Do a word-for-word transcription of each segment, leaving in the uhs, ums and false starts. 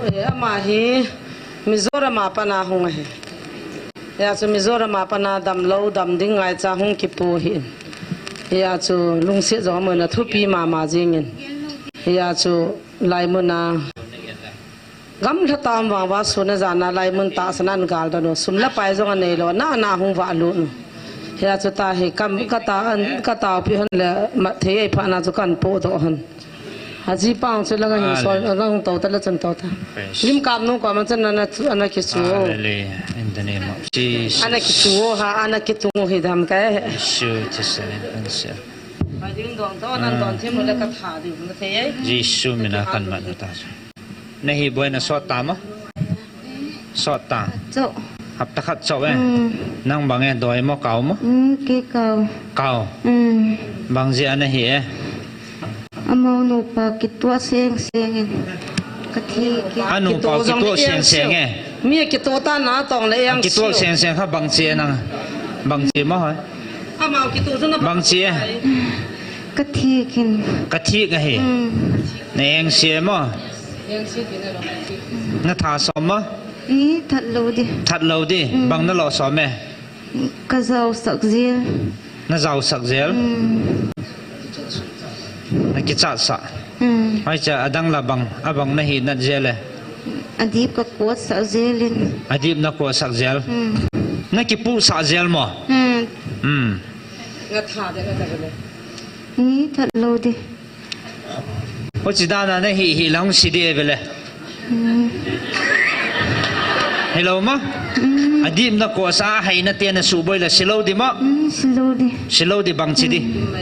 Eh, ama hi Mizoram a pat a hung ahi. Hia chu Mizoram a pat a damlou, dam ding ngaicha hung kipu ahi. Hia chu lungset jong amun a thupi mama jingin. Hia chu laimun a gamla tam vang va sun a jan a laimun tahsan a an gal doh u. Sum le pai jong anei lou, ana ana hung valut u. Hia chu tahi kam kata an, kataopi hon le mathei ei phat na chu kan podoh hon. Aji pang chu langa hin sol, Hallelujah. Langa hung to ta le chun to ta. Praise. Lim kap nu ko man chun ana chu, ana kichu. Hallelujah. In the name of Jesus. Ana kichu ha, ana kitung hi dam kai. Yeshua thisan in answer. Pai ding dong to, nan don thim le ka tha ding na thei ai. Jesu mina kan man ta. Na hi boina sot ta mo? Sot ta. Cho. Hapta khat cho e. Mm. Nang bang e, doi mo, kau mo? Mm, kei kau. Kau. Mm. Bang jeh a na hi e? Amau nupa kituah seng seng in. Ka thi kit. A nupa kituah seng seng e. Mi kituah ta na tong le yang. Kituah seng seng kha bang che nang. Bang che mo hoi. Amau kituah jong na bang che. Ka thi kin. Ka thi ka hi. Mm. Na eng se mo. Na tha som mo? I, that lou di. That lou di. Mm. Bang na lo som e? Ka jao sak jel. Na jao sak jel? Mm. Na kichat sah. Mm. Ai cha, adang la bang, abang na hi nat jel e? Adip ka kot sak jel in. Adip na kot sak jel? Mm. Na kipu sak jel mo? Mm. Mm. Na tha de na ta le. I, that lou di. Hochi dan a na hi, hi lang si di vele. Mm. Hello ma? Mm. Adip na ko sa hai na te na suboi la silou di ma? Mm, silou di. Silou di bang chi di. Mm.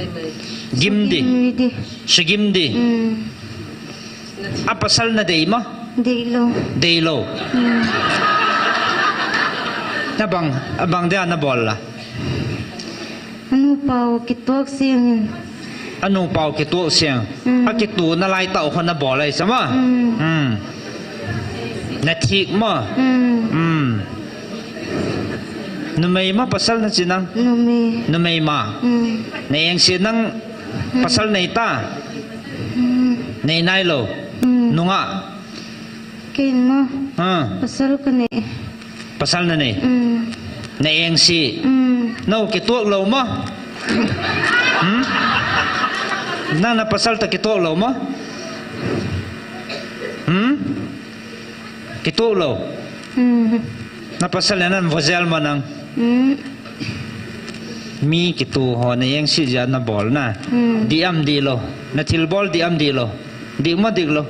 Gim di. Gim di. Sigim di. Mm. A pasal na dei ma? Dei lou. Dei lou. Mm. Na bang, a bang dia na bol la. Anu pau kituak siang in. Anu pau kituak siang. Mm. A kitu na lai tau kho na bol ai sama. Mm. Mm. Na thik ma. Mm. Mm. Numei ma pasal na chi nang? Numei. Numei ma. Mm. Na eng si nang pasal nei ta? Mm. Nei nai lou. Mm. Nunga. Ken ma. Ha. Pasal ka nei. Pasal na nei. Mm. Na eng si. Mm. No, kituak lou ma. Hmm? Nang na pasal ta kituak lou ma. Hmm? Kituak lou. Mm. Na pasal na nan vojel ma nang. Mm. Mi kitu ho na eng si ja na bol na. Mm. Di am di lou. Na thil bol di am di lou. Di ma di lou.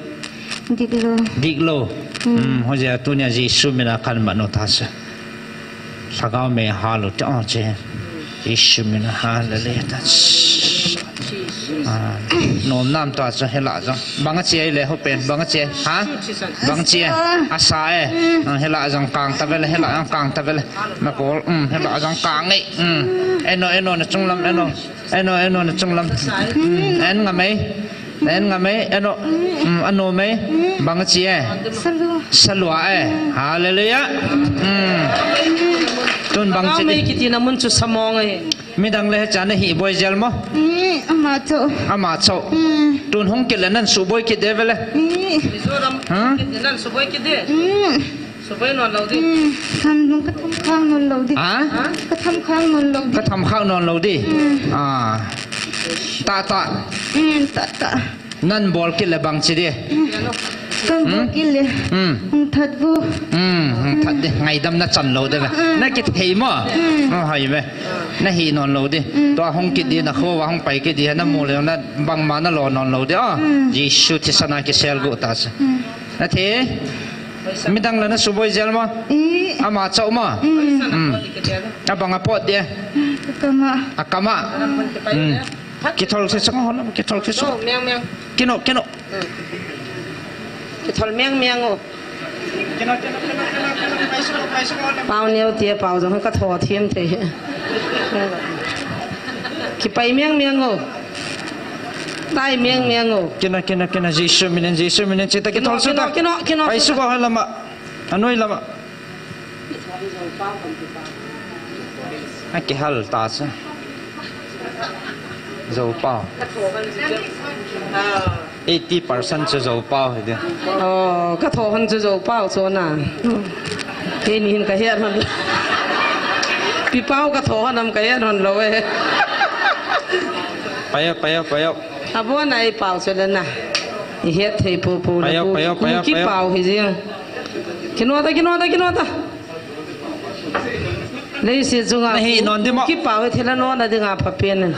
Dik lou. Dik lou. Hmm. Hmm, hoja tunia Jesu mina kan manu tasa. Lhagao mei halu te o che. Jesu mina hallelujah ta. Ah, nom nam ta cha hela jong. Bang a che le ho pen, bang a che. Ha? Bang che. Asa e. Hmm. Ah, hela jong kang ta vele, hela jong kang ta vele. Na kol, um, hela jong kang ngai. Um. Eno, eno, na chunglam, eno. Eno, eno, na chunglam. Um, en nga mei. En nga mei, eno. Mm, ano mei. Bang chi e. Salua. Salua e. Hallelujah. Mm. Tun bang chi mei di. Kiti na mun chu samong e. Midang le cha na hi boi jel mo. Mm, ama cho. Ama cho. Mm. Tun hung kit le nan suboi kit de vele. Mm. Mizoram. Ha? Kit le nan suboi kit de. Mm. Suboi non lou di. Hmm, tham, ka tham khang non lou di. Ha? Ha? Ka tham khang non lou di. Ka tham khang non lou di. Hmm. Ah. Ta, ta. Hmm, ta, ta. Nan bol kit le bang chi di. Hmm. Kan bol kit le. Hmm. Hung that bu. Hmm, hung that di. Ngaidam na chan lou di ve. Hmm. Na kithei mo. Hmm. Oh, hai ve. Na hi non lou di. Hmm. Tua hung kit di, na kho va hung pai kit di, na mu le na bangma na lo non lou di. Oh. Hmm. Jesu thisan a kisel gu ta se. Hmm. Na the. Midang le na suboi jel ma? I. Ama chau ma? Mm. Mm. Abang a pot de? Akama. Akama. Mm. Kithol se song ho na, kithol se song. Miang, miang. Kino, kino. Mm. Kithol miang, miang o. Kino, kino, kino, kino, kino, pai song, pai song. Pau neo tia pau jong ka tho thiam thei. Kipai miang, miang o. Tai miang miang o. Kina, kina, kina, Jesu minin, Jesu minin, chita kithol suta. Kino, kino, kino, pai suta. Suko ha lama. Anoi lama. A kihal ta sa. Zo pau. Ah. Eighty percent chu Zopau hi di. Oh, ka tho hon chu Zopau chu na. Keini hin ka het hon. Pi Pau ka tho hon am ka het hon lou e. Payau, payau, payau. Abon a i pau chu le na. I het thei popo le. Payau, payau, payau, payau. Kipau hi jing. Kinota, kinota, kinota. Leiset chunga nahi non di mo. Kipau hi thil a nona dinga phapen.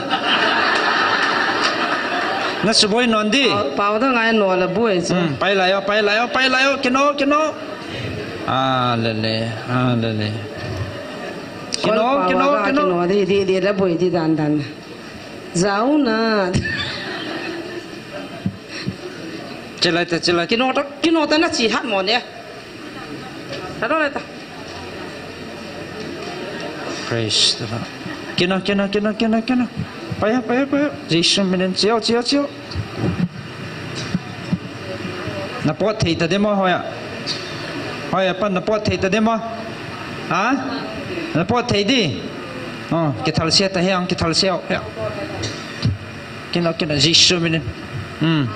Na suboi non di. Pau, pau da ngai no la boi chu. Hmm, pai lai o, pai lai o, pai lai o, kino, kino. Ah, le le, ah, le le. Kino, kol pau kino, a kino. Kino di, di, di la boi di dan dan. Zauna. Chilai ta, chilai. Kino ta, kino ta na chi hat mo ne. Praise the Lord. Kino, kino, kino, kino, kino. Payau, payau, payau. Jesu minin, chiau, chiau, chiau. Na pot thei ta di mo hoiya. Hoiya pan na pot thei ta di mo. Ha? Na pot thei di. Oh, kithal sia ta hiang, kithal sia. Hiang. Kino, kino, Jesu minin. Hmm.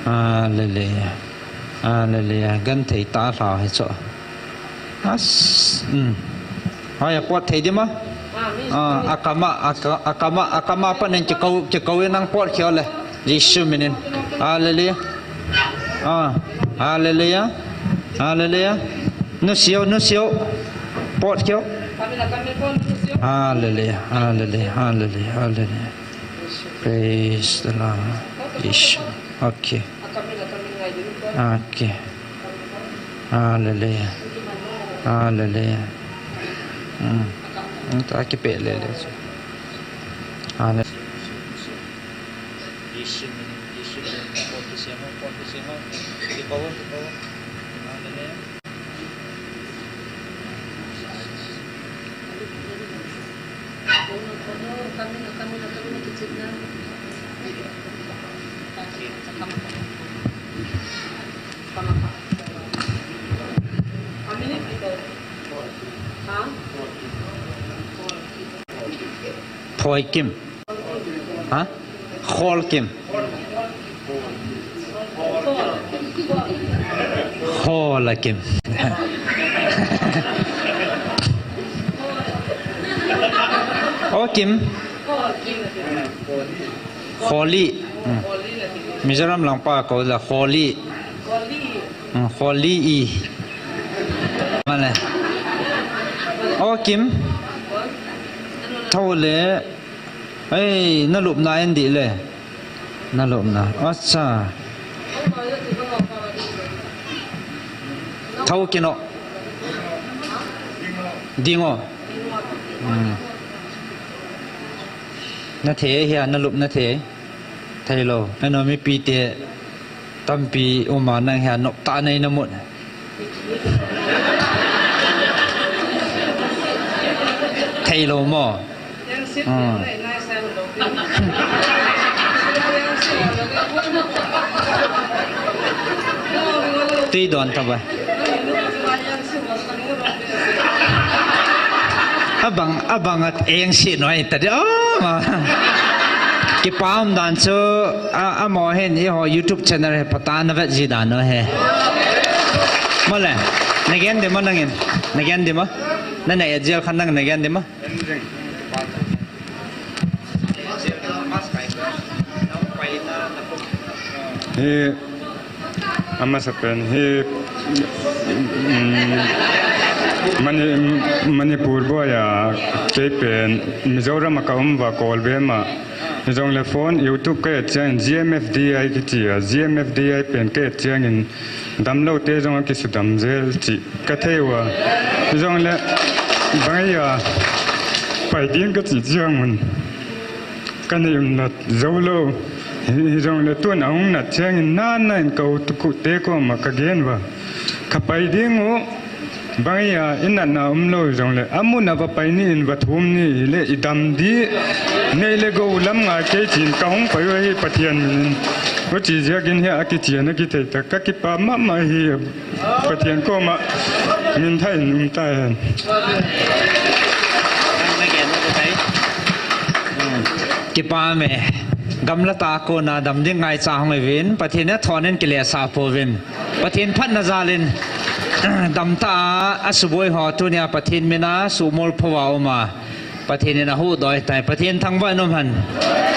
Hallelujah. Hallelujah. Gan thei ta hla hi chu. As. Hmm. Hoiya pot thei di ma? Ah, akama, aka-, akama, akama panin kikou, kikou in nang pot kheu le. Jesu minin. Hallelujah. Ah, hallelujah. Hallelujah. Nusiu, nusiu. Pot kheu. Hallelujah. Hallelujah. Hallelujah. Hallelujah. Praise the Lord. Jesu. Okay. Okay. Hallelujah. Hallelujah. Hmm. Hmm, ta kipe le le. Hallelujah. Phoi kim. Ha? Khol kim. Khol kim. O kim. Kholi. Hmm. Mizoram langpa kou la kholi. Hmm, kholi i. Male. O kim. Thou le. Ei, na lupna en di le. Na lupna. Acha. Thou kino. Dingo. Hmm. Na thei hia, na lupna thei. Thei lou. Eno mipi te. Tampi uma nang hia nop ta nei na mut. Thei lou mo. Hmm. Tui don ta ba. Abang, abang at eng si noi ta di. Oh, ma. Kipah um dan chu, a, amaho hin, eiho YouTube channel hi phatah a na vet ji dan u hi. Mole, na gen di ma nangin, na gen di ma? Na na et jel khan nang na gen di ma? Hi, Amasapen hi, um, Mani-, Manipur boya kei pen Mizoram a ka um uva Kolbem a. Hijongle phone YouTube ka et chang G M F D I kiti a, G M F D I pen ka et changin damlou te jong a kisudam jel ti ka thei uva. Hijongle bang a pai ding ka ti chang un. Ka nei um nat jou lou. Hi, hijongle tun a hung nat changin nana in ka u te koma ka gen uva. Ka pai ding u, bang a i natna um lou jongle, amun a va pai ni in va thum ni le i dam di, nei le gou lam ngai kei tin ka hung pai u hi Pathian min in. Huchi jeh in hi a kichen a kithei ta ka kipah mama hi. Pathian koma min thah in um ta hen. Kipah e. Gamla tah a kona dam ding ngaicha hung hiuvin, Pathen in athon in kilehsah pouvin, Pathen phatna jal in damtah a asuboi ho tunia Pathen mina suhmol pho a um a, Pathen in ahuhdoh tai. Pathen thangvah in umhen.